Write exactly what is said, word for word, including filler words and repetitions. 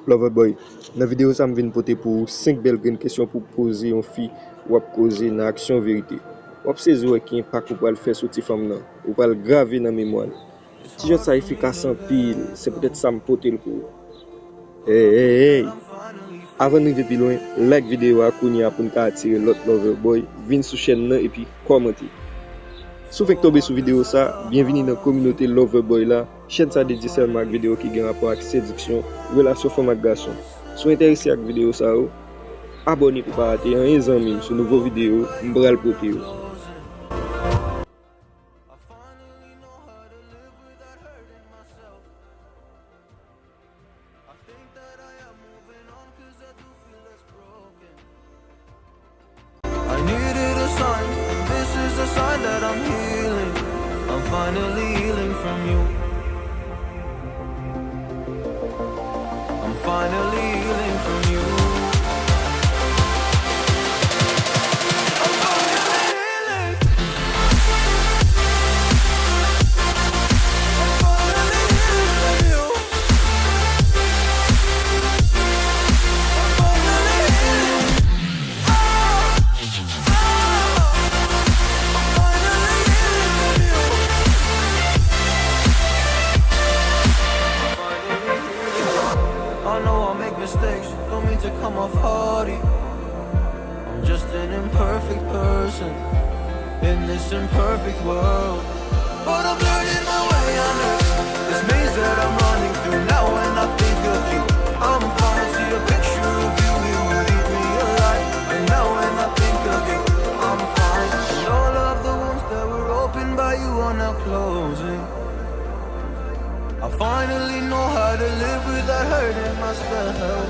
Loverboy, nan videyo sa m vin pote pou ou senk bèl grenn kesyon pou poze yon fi w ap koze nan aksyon verite. W ap sezi wè ki enpak ou pral fè sou ti fanm nan, ou pral grave nan memwa l. Ti jwèt sa efikas anpil, se poutèt sa m pote l pou ou. Hey, hey, hey! Avan n rive pi lwen, like videyo a kounye a pou n ka atire lòt Loverboy vin sou chèn nan epi kòmante. Si w fenk tonbe sou videyo sa, byenvini nan kominote Loverboy la. Chèn sa dedye sèlman ak videyo ki gen rapò ak sediksyon, relasyon fanm ak gason. Si w enterese ak videyo sa yo, abòne pou pa rate anyen zanmi m sou nouvo videyo m pral pote yo. I needed a sign. This is a sign that I'm healing. I'm finally healing from you. I'm finally healing from you. I'm finally healing. I'm finally healing from you. I'm finally healing. I know I make mistakes, don't mean to come off haughty. I'm just an imperfect person in this imperfect world. But I'm learning my way under this maze that I'm running through. Now when I think of you, I'm falling to your picture of you. It would eat me alive. And now when I think of you, I'm fine. And all of the wounds that were opened by you are now closing. I finally know how to live without hurting myself.